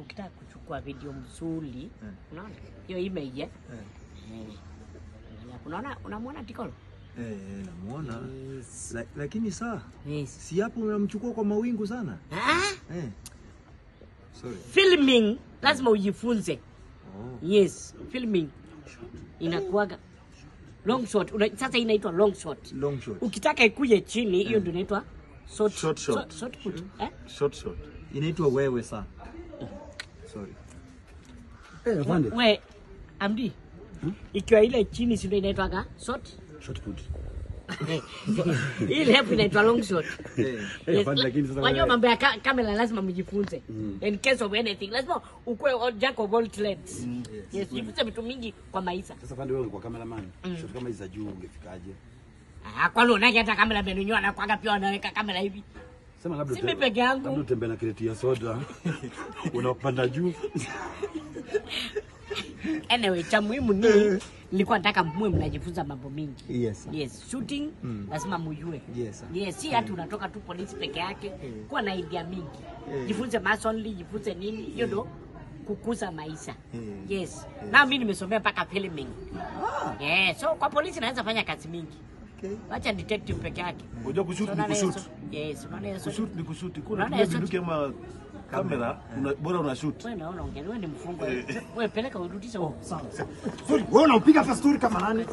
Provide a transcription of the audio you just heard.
Ukitaka kuchukua video mzuri, unaona hiyo image eh? Angalia, unaona, unamwona Tikolo? Eh, namuona. Yes. Lakini saa Yes. si hapo unamchukua kwa mawingu sana. Ah, Eh. Sorry. filming lazima ujifunze. Oh. Yes, filming inakuwaga long shot. Sasa inaitwa long shot. Long shot. Ukitaka ikuje chini, hiyo ndio inaitwa short Short shot. Short put. Eh? Short shot. Inaitwa wewe saa. Sorry. Eh, afande. We Amdi. Ikiwa ile chini si ndio inaitwaga short? Short put. Ile hapo inaitwa long shot. Eh. Eh, afande, lakini sasa Wajua wewe- mambo ya kamera lazima mjifunze. In case of anything, lazima ukuwe jack of all trades. Yes, jifunze vitu mingi kwa maisha. Sasa afande, wewe ungekuwa cameraman, shot kama hizi za juu ungefikaje? Ah, kwani unake hata kamera amenunua anakuwaga pia anaweka kamera hivi. Sema labda Si mimi peke yangu. Labda utembee na kreti ya soda. Unapanda juu. Anyway, cha muhimu ni nilikuwa nataka muwe mnajifunza mambo mingi. Yes, sir. Yes, shooting lazima mujue. Yes, sir. Yes, si hati unatoka tu polisi peke yake. Kuwa na idea mingi. Jifunze masonry, jifunze nini, hiyo ndo kukuza maisha. Yes. Na mimi nimesomea mpaka filming. Yeah, so kwa polisi naweza fanya kazi mingi. Okay. Wacha detective peke yake. Unajua kushoot ni Unaona kushoot. Yes, unaona hiyo Kushoot ni kushoot. Kuna Unaona tumia hiyo bunduki ama kamera, bora una shoot. Wewe naona ongea, wewe ni mfungwa. Wewe peleka urudishe huko. Sorry, wewe unampiga hapa story kama nani?